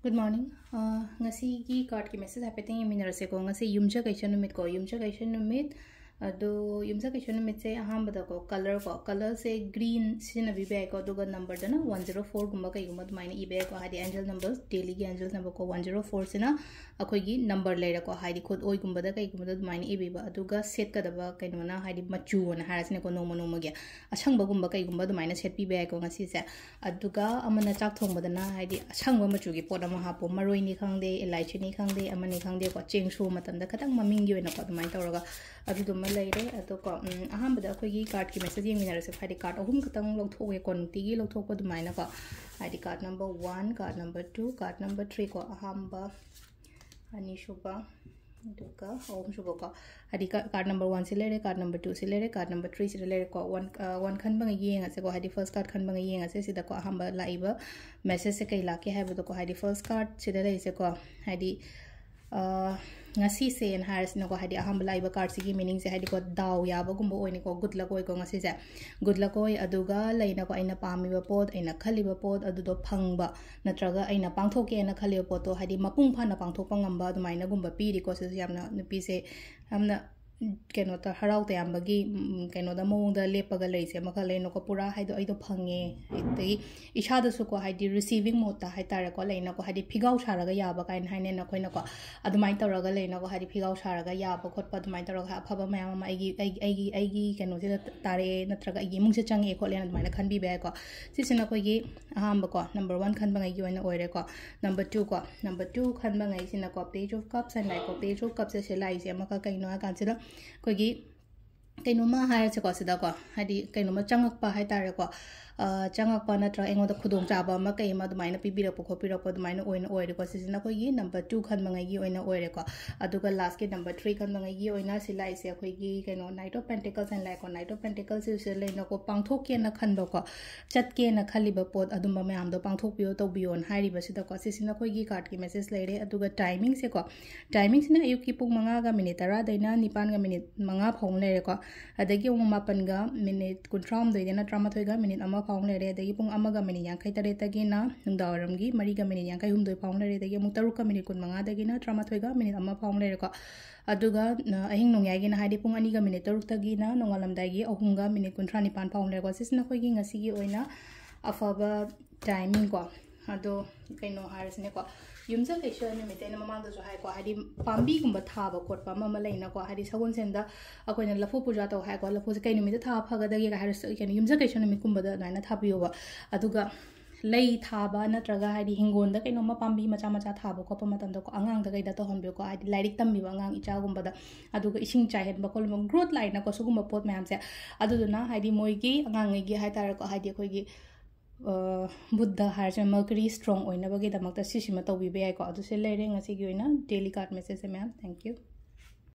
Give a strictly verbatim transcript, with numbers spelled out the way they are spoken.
Good morning. ꯑ, ꯉꯁꯤꯒꯤ cardꯀꯤ message ꯍꯥꯏꯐꯦꯠꯇꯪ ꯌꯦꯡꯃꯤꯟꯅꯔꯁꯦꯀꯣ꯫ ꯉꯁꯤ ꯌꯨꯝꯁꯀꯩꯁ ꯅꯨꯃꯤꯠꯀꯣ, ꯌꯨꯝꯁꯀꯩꯁ ꯅꯨꯃꯤꯠ꯫ ꯑꯗꯣ ꯌꯨꯝꯁꯀꯩꯁ ꯅꯨꯃꯤꯠꯁꯦ ꯑꯍꯥꯟꯕꯗꯀꯣ, colourꯀꯣ, colourꯁꯦ green ꯁꯤꯖꯤꯟꯅꯕꯤꯕ ꯌꯥꯏꯀꯣ꯫ ꯑꯗꯨꯒ numberꯗꯅ one zero fourꯒꯨꯝꯕ ꯀꯩꯒꯨꯝꯕ ꯑꯗꯨꯃꯥꯏꯅ ꯏꯕ ꯌꯥꯏꯀꯣ꯫ ꯍꯥꯏꯗꯤ angel numbers, dailyꯒꯤ angel numberꯀꯣ, one zero fourꯁꯤꯅ ꯑꯩꯈꯣꯏꯒꯤ number ꯂꯩꯔꯦꯀꯣ꯫ ꯍꯥꯏꯗꯤ ꯈꯨꯠ ꯑꯣꯏꯒꯨꯝꯕꯗ ꯀꯩꯒꯨꯝꯕꯗ ꯑꯗꯨꯃꯥꯏꯅ ꯏꯕꯤꯕ꯫ ꯑꯗꯨꯒ ꯁꯦꯠꯀꯗꯕ ꯀꯩꯅꯣꯅ, ꯍꯥꯏꯗꯤ ꯃꯆꯨ ꯑꯣꯏꯅ ꯍꯥꯏꯔꯁꯤꯅꯦꯀꯣ, ꯅꯣꯡꯃ ꯅꯣꯡꯃꯒꯤ ꯑꯁꯪꯕꯒꯨꯝꯕ ꯀꯩꯒꯨꯝꯕ ꯑꯗꯨꯃꯥꯏꯅ ꯁꯦꯠꯄꯤꯕ ꯌꯥꯏꯀꯣ ꯉꯁꯤꯁꯦ꯫ ꯑꯗꯨꯒ ꯑꯃꯅ ꯆꯥꯛ ꯊꯣꯡꯕꯗꯅ ꯍꯥꯏꯗꯤ ꯑꯁꯪꯕ ꯃꯆꯨꯒꯤ ꯄꯣꯠ ꯑꯃ ꯍꯥꯞꯄꯣ, ꯃꯔꯣꯏꯅꯤ ꯈꯪꯗꯦ, ꯏꯂꯥꯏꯆꯤꯅꯤ ꯈꯪꯗꯦ, ꯑꯃꯅꯤ ꯈꯪꯗꯦꯀꯣ, ꯆꯦꯡ ꯁꯨꯕ ꯃꯇꯝꯗ ꯈꯤꯇꯪ ꯃꯃꯤꯡꯒꯤ ꯑꯣꯏꯅꯀꯣ ꯑꯗꯨꯃꯥꯏꯅ ꯇꯧꯔꯒ ꯑꯗꯨꯗꯨꯃ ꯂꯩꯔꯦ꯫ ꯑꯗꯣꯀꯣ, ꯎꯝ, ꯑꯍꯥꯟꯕꯗ ꯑꯩꯈꯣꯏꯒꯤ cardꯀꯤ message ꯌꯦꯡꯃꯤꯟꯅꯔꯁꯦ꯫ ꯍꯥꯏꯗꯤ card ꯑꯍꯨꯝ ꯈꯛꯇꯪ ꯂꯧꯊꯣꯛꯑꯦꯀꯣ, ꯅꯨꯡꯇꯤꯒꯤ ꯂꯧꯊꯣꯛꯄ ꯑꯗꯨꯃꯥꯏꯅꯀꯣ꯫ ꯍꯥꯏꯗꯤ card number one, card number two, card number threeꯀꯣ, ꯑꯍꯥꯝꯕ, ꯑꯅꯤꯁꯨꯕ, ꯑꯗꯨꯒ ꯑꯍꯨꯝꯁꯨꯕꯀꯣ꯫ ꯍꯥꯏꯗꯤ ꯀ-, card number oneꯁꯤ ꯂꯩꯔꯦ, card number twoꯁꯤ ꯂꯩꯔꯦ, card number threeꯁꯤꯗ ꯂꯩꯔꯦꯀꯣ꯫ One, ꯑ, one ꯈꯟꯕꯉꯩ ꯌꯦꯡꯉꯁꯦꯀꯣ꯫ ꯍꯥꯏꯗꯤ first card ꯈꯟꯕꯉꯩ ꯌꯦꯡꯉꯁꯦ꯫ ꯁꯤꯗꯀꯣ ꯑꯍꯥꯟꯕ ꯂꯥꯛꯏꯕ messageꯁꯦ ꯀꯩ ꯂꯥꯛꯀꯦ ꯍꯥꯏꯕꯗꯣꯀꯣ꯫ ꯍꯥꯏꯗꯤ first cardꯁꯤꯗ ꯂꯩꯔꯤꯁꯦꯀꯣ, ꯍꯥꯏꯗꯤ, ꯑ, ꯉꯁꯤꯁꯦꯅ ꯍꯥꯏꯔꯁꯤꯅꯀꯣ꯫ ꯍꯥꯏꯗꯤ ꯑꯍꯥꯟꯕ ꯂꯥꯛꯏꯕ cardꯁꯤꯒꯤ meaningꯁꯦ ꯍꯥꯏꯗꯤꯀꯣ, ꯗꯥꯎ ꯌꯥꯕꯒꯨꯝꯕ ꯑꯣꯏꯅꯤꯀꯣ, good luck ꯑꯣꯏꯀꯣ ꯉꯁꯤꯁꯦ꯫ Good luck ꯑꯣꯏ꯫ ꯑꯗꯨꯒ ꯂꯩꯅꯀꯣ, ꯑꯩꯅ ꯄꯥꯝꯃꯤꯕ ꯄꯣꯠ, ꯑꯩꯅ ꯈꯜꯂꯤꯕ ꯄꯣꯠ ꯑꯗꯨꯗꯣ ꯐꯪꯕ, ꯅꯠꯇ꯭ꯔꯒ ꯑꯩꯅ ꯄꯥꯡꯊꯣꯛꯀꯦꯅ ꯈꯜꯂꯤꯕ ꯄꯣꯠꯇꯣ ꯍꯥꯏꯗꯤ ꯃꯄꯨꯡ ꯐꯥꯅ ꯄꯥꯡꯊꯣꯛꯄ ꯉꯝꯕ ꯑꯗꯨꯃꯥꯏꯅꯒꯨꯝꯕ ꯄꯤꯔꯤꯀꯣ꯫ ꯁꯤꯁꯨ ꯌꯥꯝꯅ ꯅꯨꯄꯤꯁꯦ ꯌꯥꯝꯅ ꯀꯩꯅꯣ ꯇ-, ꯍꯔꯥꯎ ꯇꯌꯥꯝꯕꯒꯤ, ꯎꯝ, ꯀꯩꯅꯣꯗ ꯃꯑꯣꯡꯗ ꯂꯦꯞꯄꯒ ꯂꯩꯁꯦ ꯑꯃꯈꯛ ꯂꯩꯅꯀꯣ꯫ ꯄꯨꯔꯥ ꯍꯥꯏꯗꯣ ꯑꯩꯗꯣ ꯐꯪꯉꯦ꯫ ꯑꯗꯒꯤ ꯏꯁꯥꯗꯁꯨꯀꯣ ꯍꯥꯏꯗꯤ receiving modeꯇ ꯍꯥꯏꯇꯥꯔꯦꯀꯣ, ꯂꯩꯅꯀꯣ, ꯍꯥꯏꯗꯤ ꯐꯤꯒꯥꯎ ꯁꯥꯔꯒ ꯌꯥꯕ ꯀꯥꯏꯅ ꯍꯥꯏꯅꯩꯅ ꯑꯩꯈꯣꯏꯅꯀꯣ꯫ ꯑꯗꯨꯃꯥꯏꯅ ꯇꯧꯔꯒ ꯂꯩꯅꯀꯣ, ꯍꯥꯏꯗꯤ ꯐꯤꯒꯥꯎ ꯁꯥꯔꯒ ꯌꯥꯕ ꯈꯣꯠꯄ ꯑꯗꯨꯃꯥꯏꯅ ꯇꯧꯔꯒ ꯑꯐꯕ ꯃꯌꯥꯝ ꯑꯃ ꯑꯩꯒꯤ, ꯑꯩꯒꯤ, ꯑꯩꯒꯤ, ꯑꯩꯒꯤ ꯀꯩꯅꯣꯁꯤꯗ ꯇꯥꯔꯛꯑꯦ, ꯅꯠꯇ꯭ꯔꯒ ꯑꯩꯒꯤ ꯏꯃꯨꯡꯁꯦ ꯆꯪꯉꯛꯑꯦ ꯈꯣꯠꯂꯦꯅ ꯑꯗꯨꯃꯥꯏꯅ ꯈꯟꯕꯤꯕ ꯌꯥꯏꯀꯣ꯫ ꯁꯤꯁꯤꯅ ꯑꯩꯈꯣꯏꯒꯤ ꯑꯍꯥꯟꯕꯀꯣ, number one ꯈꯟꯕꯉꯩꯒꯤ ꯑꯣꯏꯅ ꯑꯣꯏꯔꯦꯀꯣ꯫ Number two ꯀꯣ, number two ꯈꯟꯕꯉꯩꯁꯤꯅꯀꯣ, Page of Cups ꯍꯥꯏꯅ ꯂꯥꯛꯑꯦꯀꯣ꯫ Page of Cupꯁꯦ ꯁꯤ ꯂꯥꯛꯏꯁꯦ ꯑꯃꯈꯛ ꯀꯩꯅꯣ ꯍꯥꯏ ꯀꯥꯟꯁꯤꯗ ꯑꯩꯈꯣꯏꯒꯤ ꯀꯩꯅꯣꯝꯃ ꯍꯥꯏꯔꯁꯦꯀꯣ, ꯁꯤꯗꯀꯣ, ꯍꯥꯏꯗꯤ ꯀꯩꯅꯣꯝꯃ ꯆꯪꯉꯛꯄ ꯍꯥꯏꯇꯥꯔꯦꯀꯣ꯫ ꯑ, ꯆꯪꯉꯛꯄ ꯅꯠꯇ꯭ꯔꯒ ꯑꯩꯉꯣꯟꯗ ꯈꯨꯗꯣꯡꯆꯥꯕ ꯑꯃ ꯀꯩ ꯑꯃ ꯑꯗꯨꯃꯥꯏꯅ ꯄꯤꯕꯤꯔꯛꯄ ꯈꯣꯠꯄꯤꯔꯛꯄ ꯑꯗꯨꯃꯥꯏꯅ ꯑꯣꯏꯅ ꯑꯣꯏꯔꯦꯀꯣ꯫ ꯁꯤꯁꯤꯅ ꯑꯩꯈꯣꯏꯒꯤ number two ꯈꯟꯕꯉꯩꯒꯤ ꯑꯣꯏꯅ ꯑꯣꯏꯔꯦꯀꯣ꯫ ꯑꯗꯨꯒ lastꯀꯤ number three ꯈꯟꯕꯉꯩꯒꯤ ꯑꯣꯏꯅ ꯁꯤ ꯂꯥꯛꯏꯁꯦ ꯑꯩꯈꯣꯏꯒꯤ ꯀꯩꯅꯣ, Knight of Pentacles ꯍꯥꯏꯅ ꯂꯥꯛꯑꯦꯀꯣ꯫ Knight of Pentacles ꯁꯤꯁꯦ ꯂꯩꯅꯀꯣ, ꯄꯥꯡꯊꯣꯛꯀꯦꯅ ꯈꯟꯕꯀꯣ, ꯆꯠꯀꯦꯅ ꯈꯜꯂꯤꯕ ꯄꯣꯠ ꯑꯗꯨꯝꯕ ꯃꯌꯥꯝꯗꯣ ꯄꯥꯡꯊꯣꯛꯄꯤꯌꯣ, ꯇꯧꯕꯤꯌꯣꯅ ꯍꯥꯏꯔꯤꯕꯁꯤꯗꯀꯣ꯫ ꯁꯤꯁꯤꯅ ꯑꯩꯈꯣꯏꯒꯤ cardꯀꯤ message ꯂꯩꯔꯦ꯫ ꯑꯗꯨꯒ timingꯁꯦꯀꯣ, timingꯁꯤꯅ ꯑꯌꯨꯛꯀꯤ ꯄꯨꯡ ꯃꯉꯥꯒ minute ꯇꯔꯥꯗꯩꯅ ꯅꯤꯄꯥꯟꯒ minute ꯃꯉꯥ ꯐꯥꯎꯕ ꯂꯩꯔꯦꯀꯣ꯫ ꯑꯗꯒꯤ ꯑꯃꯨꯛ ꯃꯥꯄꯟꯒ minute ꯀꯨꯟꯊ꯭ꯔꯥꯍꯨꯝꯗꯣꯏꯗꯩꯅ ꯇꯔꯥꯃꯥꯊꯣꯏꯒ minute ꯑꯃ ꯐꯥꯎ ꯂꯩꯔꯦ, ꯑꯗꯒꯤ ꯄꯨꯡ ꯑꯃꯒ ꯃꯤꯅꯤꯠ ꯌꯥꯡꯈꯩ ꯇꯔꯦꯠꯇꯒꯤꯅ ꯅꯨꯡꯗꯥꯡꯋꯥꯏꯔꯝꯒꯤ ꯃꯔꯤꯒ ꯃꯤꯅꯤꯠ ꯌꯥꯡꯈꯩ ꯍꯨꯝꯗꯣꯏ ꯐꯥꯎ ꯂꯩꯔꯦ, ꯑꯗꯒꯤ ꯑꯃꯨꯛ ꯇꯔꯨꯛꯀ ꯃꯤꯅꯤꯠ ꯀꯨꯟ ꯃꯉꯥꯗꯒꯤꯅ ꯇꯔꯥꯃꯥꯊꯣꯏꯒ ꯃꯤꯅꯤꯠ ꯑꯃ ꯐꯥꯎ ꯂꯩꯔꯦꯀꯣ꯫ ꯑꯗꯨꯒ ꯑ, ꯑꯍꯤꯡ ꯅꯣꯡꯌꯥꯏꯒꯤꯅ ꯍꯥꯏꯗꯤ ꯄꯨꯡ ꯑꯅꯤꯒ ꯃꯤꯅꯤꯠ ꯇꯔꯨꯛꯇꯒꯤꯅ ꯅꯣꯡꯉꯥꯜꯂꯝꯗꯥꯏꯒꯤ ꯑꯍꯨꯝꯒ ꯃꯤꯅꯤꯠ ꯀꯨꯟꯊ꯭ꯔꯥ ꯅꯤꯄꯥꯟ ꯐꯥꯎ ꯂꯩꯔꯦꯀꯣ꯫ ꯁꯤꯁꯤꯅ ꯑꯩꯈꯣꯏꯒꯤ ꯉꯁꯤꯒꯤ ꯑꯣꯏꯅ ꯑꯐꯕ ꯇꯥꯏꯃꯤꯡ ꯀꯣ꯫ ꯑꯗꯣ ꯀꯩꯅꯣ ꯍꯥꯏꯔꯁꯤꯅꯦꯀꯣ, ꯌꯨꯝꯁꯀꯩꯁ ꯅꯨꯃꯤꯠꯇ ꯑꯩꯅ ꯃꯃꯥꯡꯗꯁꯨ ꯍꯥꯏꯀꯣ, ꯍꯥꯏꯗꯤ ꯄꯥꯝꯕꯤꯒꯨꯝꯕ ꯊꯥꯕ ꯈꯣꯠꯄ ꯑꯃ ꯑꯃ ꯂꯩꯅꯀꯣ, ꯍꯥꯏꯗꯤ ꯁꯒꯣꯜꯁꯦꯟꯗ ꯑꯩꯈꯣꯏꯅ ꯂꯐꯨ ꯄꯨꯖꯥ ꯇꯧ ꯍꯥꯏꯀꯣ, ꯂꯐꯨꯁꯦ ꯀꯩ ꯅꯨꯃꯤꯠꯇ ꯊꯥꯕ ꯐꯒꯗꯒꯦꯒ ꯍꯥꯏꯔꯁꯨ, ꯀꯩꯅꯣ, ꯌꯨꯝꯁꯀꯩꯁ ꯅꯨꯃꯤꯠꯀꯨꯝꯕꯗ ꯑꯗꯨꯃꯥꯏꯅ ꯊꯥꯕꯤꯌꯣꯕ꯫ ꯑꯗꯨꯒ ꯂꯩ ꯊꯥꯕ ꯅꯠꯇ꯭ꯔꯒ ꯍꯥꯏꯗꯤ ꯍꯤꯡꯒꯣꯜꯗ ꯀꯩꯅꯣꯝꯃ ꯄꯥꯝꯕꯤ ꯃꯆꯥ ꯃꯆꯥ ꯊꯥꯕ ꯈꯣꯠꯄ ꯃꯇꯝꯗꯀꯣ, ꯑꯉꯥꯡꯗ ꯀꯩꯗ ꯇꯧꯍꯟꯕꯤꯌꯨꯀꯣ, ꯍꯥꯏꯗꯤ ꯂꯥꯏꯔꯤꯛ ꯇꯝꯕꯤꯕ ꯑꯉꯥꯡ ꯏꯆꯥꯒꯨꯝꯕꯗ꯫ ꯑꯗꯨꯒ ꯏꯁꯤꯡ ꯆꯥꯏꯍꯟꯕ ꯈꯣꯠꯍꯟꯕ, ꯒ꯭ꯔꯣꯠ ꯂꯥꯛꯏꯅꯀꯣ ꯁꯤꯒꯨꯝꯕ ꯄꯣꯠ ꯃꯌꯥꯝꯁꯦ꯫ ꯑꯗꯨꯗꯨꯅ ꯍꯥꯏꯗꯤ ꯃꯣꯏꯒꯤ ꯑꯉꯥꯡꯉꯩꯒꯤ ꯍꯥꯏꯇꯥꯔꯦꯀꯣ, ꯍꯥꯏꯗꯤ ꯑꯩꯈꯣꯏꯒꯤ ꯑ, ꯕꯨꯙ ꯍꯥꯏꯔꯁꯦ, ꯃꯔꯀꯔꯤ ꯁ꯭ꯇ꯭ꯔꯣꯡ ꯑꯣꯏꯅꯕꯒꯤꯗꯃꯛꯇ ꯁꯤꯁꯤꯃ ꯇꯧꯕꯤꯕ ꯌꯥꯏꯀꯣ꯫ ꯑꯗꯨꯁꯦ ꯂꯩꯔꯦ ꯉꯁꯤꯒꯤ ꯑꯣꯏꯅ ꯗꯦꯂꯤ ꯀꯥꯔꯠ ꯃꯦꯁꯦꯖꯁꯦ, ꯃꯌꯥꯝ꯫ Thank you꯫